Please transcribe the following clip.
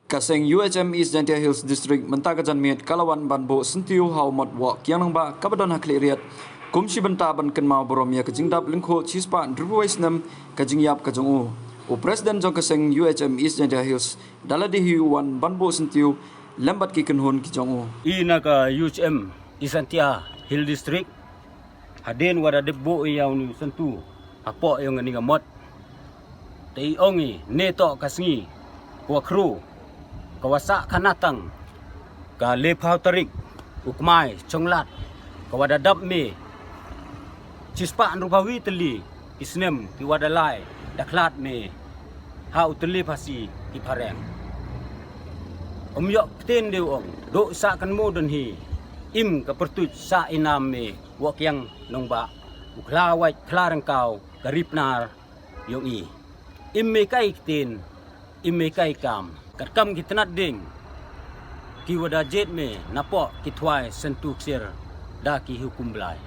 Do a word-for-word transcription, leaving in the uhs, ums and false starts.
Ka seng U H M East Jaintia Hills District mynta ka janmiet ka la wan ban buh syntiew ha u mot woh kiang nangbah kaba don ha Khliehriat, kum shi bynta ban kynmaw burom ïa ka jingdap lyngkhuh shispah hynriewphew wei snem ka jingïap ka jong u. U President jong ka seng U H M East Jaintia Hills da lade hi u wan ban buh syntiew lem bad ki kynhun ki jong u. I na ka U H M East Jaintia Hills District, hadien wa da dep buh ïa une u syntu hapoh ïong kane ka mot. Te i ong i ne toh ka sngi ka wa khru, ka wa sah khanatang, ka laiphew tarik u Kmai Chonglad, ka wa da dap me shispah hynriewphew wei tylli ki snem ki wa da lai da khlad me ha u tylli phasi ki phareng. Ym ïoh ktien de u ong, duh sah kan mo don hi, im ka pyrtuit sah inam me woh kiang nangbah, u khla wait khla rangkaw ka ripnar ïong i. Im me kai ktien, im me kai kam. Katkam ki tnat ding ki wa da jied me napoh ki thwai syntu ksiar da ki hukum Blai.